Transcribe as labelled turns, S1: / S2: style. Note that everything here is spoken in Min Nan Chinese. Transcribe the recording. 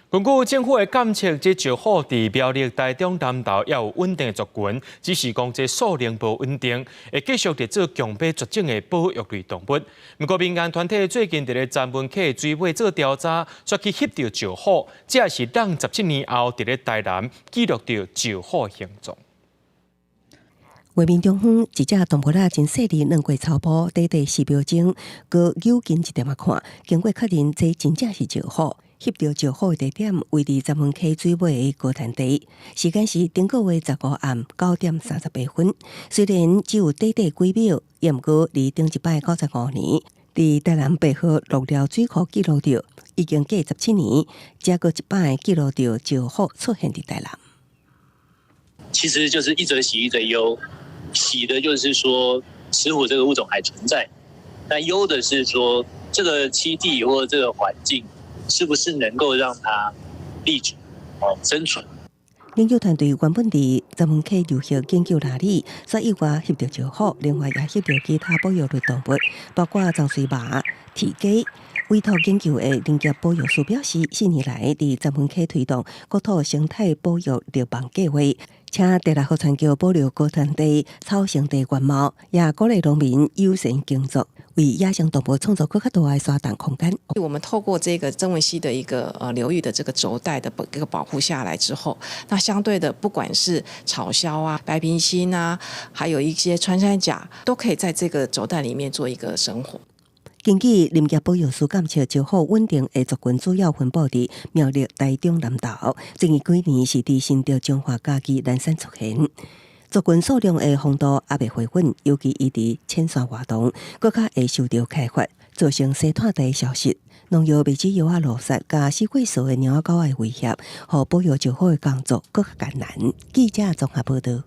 S1: 根據政府的監測，這石虎佇苗栗、台中南投也有穩定的族群，只是講這數量無穩定，會繼續佇做強迫絕種的保育類動物。毋過民間團體最近佇咧曾文溪水尾做調查，煞去翕著石虎，這是仝17年後佇咧台南記錄著石虎行蹤。
S2: 畫面中方一隻動物仔真細膩，鑽過草埔，短短4秒鐘，閣扭近一點仔看，經過確認，這真正是石虎。翕著石虎的地點位佇曾文溪水尾的高灘地，時間是頂個月15暗9點38分。雖然只有短短幾秒，也毋過離頂一擺95年，佇台南白河鹿寮水庫記錄著，已經過17年，才閣一擺記錄著石虎出現佇台南。
S3: 其實就是一則喜，一則憂。喜的就是說，石虎這個物種還存在；但憂的是說，這個棲地或這個環境，是不是能夠讓它立足、哦生存？
S2: 研究團隊原本佇曾文溪流域研究鯪鯉，煞意外翕著石虎，另外也翕著其他保育類動物，包括長喙蟆、雉雞。委託研究的林業保育師表示，4年來佇曾文溪推動國土生態保育綠網計畫，請第六號傳橋保留高灘地、草生地原貌，也鼓勵農民友善耕作，為野生動物創造閣較大的沙動空間。
S4: 我們透過這個曾文溪的一個流域的這個軸帶的一個保護下來之後，那相對的，不管是草鴞啊、白鼻心啊，還有一些穿山甲，都可以在這個軸帶裡面做一個生活。
S2: 根據林業保育師監測，石虎穩定的族群主要分布佇苗栗、台中南投，最近幾年是佇新竹、彰化、嘉義、南山出現。族群數量的幅度猶未回穩，尤其伊佇淺山活動，閣較會受著開發，造成沙炭地消失、農藥滅鼠藥仔路殺，佮死過數的貓仔狗仔的威脅，予保育石虎的工作閣較艱難。記者綜合報導。